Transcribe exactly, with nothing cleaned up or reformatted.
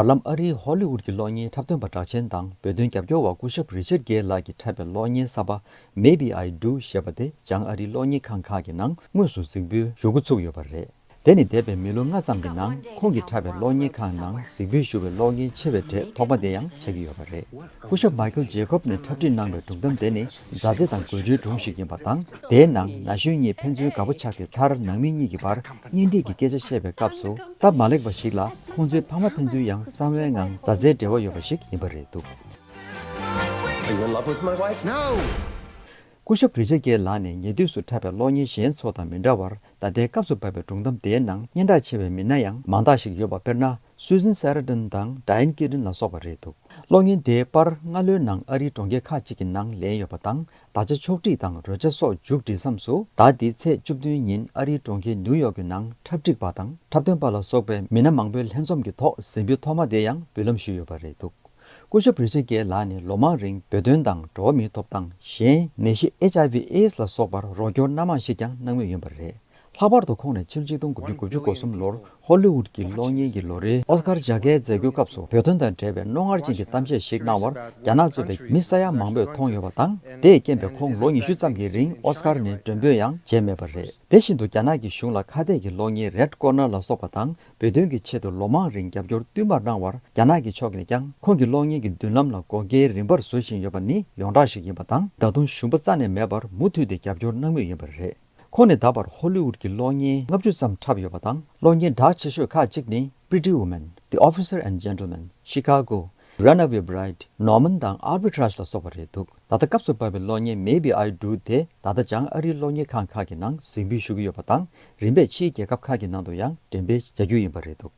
བར་ལམ་ཨ་རིའི་ཧོ་ལི་ཝུད་ཀྱི་གློག་བརྙན་འཁྲབ་སྟོན་པ་གྲགས་ཅན་དང་བོད་དོན་རྒྱབ་སྐྱོར་བ་སྐུ་ཞབས་རི་ཆར་གྷེལ་ལགས་ཀྱིས་འཁྲབ་པའི་གློག་བརྙན་གསར་པ་Maybe I Do ཞེས་པ་དེ་བྱང་ཨ་རིའི་གློག་བརྙན་ཁང་ཁག་གི་ནང་དངོས་སུ་གཟིགས་འབུལ་ཞུ་འགོ་ཚུགས་ཡོད་པ་རེད། དེ་ནི་འདས་པའི་མི་ལོ་ལྔ་ཙམ་གྱི་ནང་ཁོང་གིས་འཁྲབ་པའི་གློག་བརྙན་ཁང་ནང་གཟིགས་འབུལ་ཞུ་བའི་གློག་བརྙན་ཆེ་བའི་གྲས་ཐོག་མ་དེ་ཡང་ཆགས་ཀྱི་ཡོད་པ་རེད། སྐུ་ཞབས་མའི་ཁལ་ཇེ་ཁོབ་ནས་འཁྲབ་ཁྲིད་གནང་བའི་སྒྲུང་གཏམ་དེ་ནི་མཛའ་བརྩེ་དང་དགོད་བྲོའི་སྒྲུང་ཞིག་ཡིན་པ་དང་། དེའི་ནང་ན་གཞོན་གཉིས་ཕན་ཚུན་དགའ་པོ་ཆགས་ཏེ། མཐར་ནང་མི་གཉིས་ཀྱི་བར་གཉེན་སྒྲིག་གི་སྐད་ཆ་བཤད་པའི་སྐབས་སུ། སྟབས་མ་ལེགས་པ་ཞིག་ལ་ཁོང་ཚོའི་ཕ་མ་ཕན་ཚུན་ཡང་གསང་བའི་ངང་མཛའ་བརྩེའི་འབྲེལ་བ་ཡོད་པ་ཞིག་ཡིན་པ་རེད་འདུག Are you in love with my wife? No! སྐུ་ཞབས་རི་ཆར་གྷེལ་ལགས་ནས་ཉེ་དུས་སུ་འཁྲབ་པའི་གློག་བརྙན་གཞན་ཚོ་དང་མི་འདྲ་བར། ད་ལྟའི་སྐབས་སུ་བབས་པའི་སྒྲུང་གཏམ་དེའི་ནང་སྙན་གྲགས་ཆེ་བའི་མི་སྣ་ཡང་མང་དག་ཞིག་ཡོད་པ། དཔེར་ན། སུ་ཟན་སེ་ར་ཏན་དང་ཌ་ཡན་ཀི་ཏན་ལ་སོགས་པ་རེད་འདུག་གློག་བརྙན་དེའི་པར་སྔ་ལོའི་ནང་ཨ་རིའི་གྲོང་ཁྱེར་ཁག་ཅིག་གི་ནང་ལེན་ཡོད་པ་དང་། ད་ཆ་ཕྱོགས་སྒྲིག་དང་རོལ་ཆ་སོགས་མཇུག་སྒྲིལ་མཚམས་སུ། ཟླ་འདིའི་ཚེས་བཅུ་བདུན་ཉིན་ཨ་རིའི་གྲོང་ཁྱེར་ནིའུ་ཡོག་གི་ནང་འཁྲབ་ཁྲིད་པ་དང་འཁྲབ་སྟོན་པ་ལ་སོགས་པའི་མི་སྣ་མང་པོའི་ལྷན་འཛོམས་ཀྱི་ཐོག་གཟིགས་འབུལ་ཐོག་མ་དེ་ཡང་འབུལ་ལམ་ཞུས་ཡོད་པ་རེད་འདུག་སྐུ་ཞབས་རི་ཆར་གྷེལ་ལགས་ནི་ལོ་མང་རིང་བོད་དོན་དང་འགྲོ་བ་མིའི་ཐོབ་ཐང་། གཞན་ནད་གཞི་ཨེཆ་ཨའི་ཝི་ཨེ་ཌི་སི་ལ་སོགས་པར་རོགས་སྐྱོར་སྣ་མང་ཞིག་ཀྱང་གནང་མུས་ཡིན་པ་རེད། ལྷག་པར་དུ་ཁོང་ནས་ཕྱི་ལོ་ཆིག་སྟོང་དགུ་བརྒྱ་དགུ་བཅུ་གོ་གསུམ་ལོར་ཧོ་ལི་ཝུད་ཀྱི་གློག་བརྙན་གྱི་ལོ་རེའི་ཨོ་སི་ཀར་རྒྱ་སྐྱེད་མཛད་སྒོའི་སྐབས་སུ་བོད་དོན་དང་འབྲེལ་བའི་རྣོ་ངར་ཅན་གྱི་གཏམ་བཤད་ཞིག་གནང་བར། རྒྱ་ནག་གཙོས་པའི་མི་ས་ཡ་མང་པོས་མཐོང་ཡོད་པ་དང་། དེས་རྐྱེན་པས་ཁོང་ལོ་ཉི་ཤུ་ཙམ་གྱི་རིང་ཨོ་སི་ཀར་ནས་མགྲོན་འབོད་ཡང་བྱས་མེད་པ་རེད། དེ་བཞིན་དུ་རྒྱ་ནག་གི་གཞུང་ལ་ཁ་གཏད་ཀྱི་གློག་བརྙན་རེད་ཀོར་ནར་ལ་སོགས་པ་དང་། བོད་དོན་གྱི་ཆེད་དུ་ལོ་མང་རིང་རྒྱབ་སྐྱོར་བསྟུད་མར་གནང་བར། རྒྱ་ནག་གི་ཕྱོགས་ནས་ཀྱང་ཁོང་གི་གློག་བརྙན་གྱི་མདུན་ལམ་ལ་བགོ་སྐལ་རིམ་པར་བཟོ་བཞིན་ཡོད་པ་ནི་ཡོངས་གྲགས་ཤིག་ཡིན་པ་དང་། ད་དུང་ཞུམ་པ་རྩ་ནས་མེད་པར་མུ་མཐུད་དེ་རྒྱབ་སྐྱོར་གནང་མུས་ཡིན་པ་རེད། ཁོང་ནི་ད་བར་ཧོ་ལི་ཝུད་ཀྱི་གློག་བརྙན་ལྔ་བཅུ་ཙམ་འཁྲབ་ཡོད་པ་དང་། གློག་བརྙན་གྲགས་ཆེ་ཤོས་ཁག་ཅིག་ནི་Pretty Woman, The Officer and Gentleman, Chicago, Runaway Bride, Norman དང་Albatross ལ་སོགས་པ་རེད་འདུག་ད་ལྟ་སྐབས་སུ་བབས་པའི་གློག་བརྙན་Maybe I Do དེ་ད་ལྟ་བྱང་ཨ་རིའི་གློག་བརྙན་ཁང་ཁག་གི་ནང་གཟིགས་འབུལ་ཞུ་གི་ཡོད་པ་དང་། རིམ་པས་ཕྱིའི་རྒྱལ་ཁབ་ཁག་གི་ནང་དུ་ཡང་འགྲེམས་སྤེལ་བྱ་རྒྱུ་ཡིན་པ་རེད་འདུག